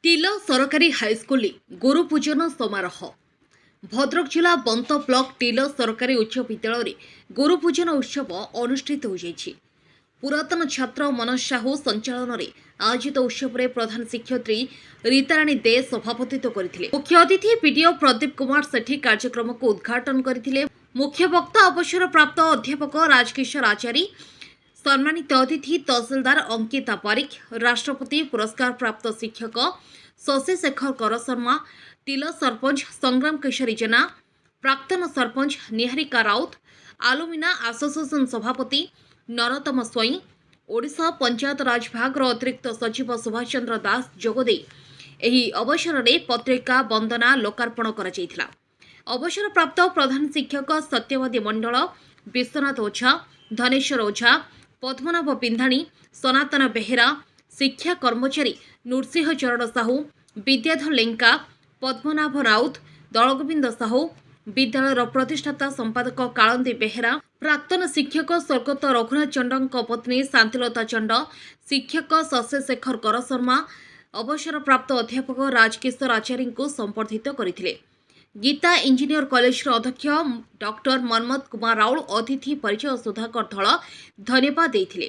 Till ସରକାରୀ ହାଇସ୍କୁଲରେ ଗୁରୁପୂଜନ ସମାରୋହ। ଭଦ୍ରକ ଜିଲ୍ଲା ବନ୍ତ ବ୍ଲକ ଟିଲ ସରକାରୀ ଉଚ୍ଚ ବିଦ୍ୟାଳୟରେ ଗୁରୁପୂଜନ ଉତ୍ସବ ଅନୁଷ୍ଠିତ ହୋଇଯାଇଛି। ପୁରାତନ ଛାତ୍ର ମନୋଜ ସାହୁ ସଞ୍ଚାଳନରେ ଆୟୋଜିତ ଉତ୍ସବରେ ପ୍ରଧାନ ଶିକ୍ଷୟିତ୍ରୀ ରୀତାରାଣୀ ଦେ ସଭାପତିତ୍ୱ କରିଥିଲେ। ମୁଖ୍ୟ ଅତିଥି ବିଡିଓ ପ୍ରଦୀପ କୁମାର ସେଠୀ କାର୍ଯ୍ୟକ୍ରମକୁ ଉଦ୍ଘାଟନ କରିଥିଲେ। ମୁଖ୍ୟ ବକ୍ତା ଅବସରପ୍ରାପ୍ତ ଅଧ୍ୟାପକ ରାଜକିଶୋର ଆଚାରୀ, ସମ୍ମାନିତ ଅତିଥି ତହସିଲଦାର ଅଙ୍କିତା ବାରିକ, ରାଷ୍ଟ୍ରପତି ପୁରସ୍କାର ପ୍ରାପ୍ତ ଶିକ୍ଷକ ଶଶି ଶେଖର କରଶର୍ମା, ଟିଲ ସରପଞ୍ଚ ସଂଗ୍ରାମ କେଶରୀ ଜେନା, ପ୍ରାକ୍ତନ ସରପଞ୍ଚ ନିହାରିକା ରାଉତ, ଆଲୁମିନା ଆସୋସିଏସନ ସଭାପତି ନରୋତ୍ତମ ସ୍ୱାଇଁ, ଓଡ଼ିଶା ପଞ୍ଚାୟତରାଜ ବିଭାଗର ଅତିରିକ୍ତ ସଚିବ ସୁଭାଷ ଚନ୍ଦ୍ର ଦାସ ଯୋଗଦେଇ ଏହି ଅବସରରେ ପତ୍ରିକା ବନ୍ଦନା ଲୋକାର୍ପଣ କରାଯାଇଥିଲା। ଅବସରପ୍ରାପ୍ତ ପ୍ରଧାନ ଶିକ୍ଷକ ସତ୍ୟବାଦୀ ମଣ୍ଡଳ, ବିଶ୍ୱନାଥ ଓଝା, ଧନେଶ୍ୱର ଓଝା, ପଦ୍ମନାଭ ପିନ୍ଧାଣୀ, ସନାତନ ବେହେରା, ଶିକ୍ଷା କର୍ମଚାରୀ ନୃସିଂହ ଚରଣ ସାହୁ, ବିଦ୍ୟାଧର ଲେଙ୍କା, ପଦ୍ମନାଭ ରାଉତ, ଦଳଗୋବିନ୍ଦ ସାହୁ, ବିଦ୍ୟାଳୟର ପ୍ରତିଷ୍ଠାତା ସମ୍ପାଦକ କାଳନ୍ଦୀ ବେହେରା, ପ୍ରାକ୍ତନ ଶିକ୍ଷକ ସ୍ୱର୍ଗତ ରଘୁନାଥ ଚଣ୍ଡଙ୍କ ପତ୍ନୀ ଶାନ୍ତିଲତା ଚଣ୍ଡ, ଶିକ୍ଷକ ଶଶି ଶେଖର କରଶର୍ମା, ଅବସରପ୍ରାପ୍ତ ଅଧ୍ୟାପକ ରାଜକିଶୋର ଆଚାରୀଙ୍କୁ ସମ୍ବର୍ଦ୍ଧିତ କରିଥିଲେ। ଗୀତା ଇଞ୍ଜିନିୟର କଲେଜର ଅଧ୍ୟକ୍ଷ ଡକ୍ଟର ମନ୍ମଥ କୁମାର ରାଉଳ ଅତିଥି ପରିଚୟ, ସୁଧାକର ଧଳ ଧନ୍ୟବାଦ ଦେଇଥିଲେ।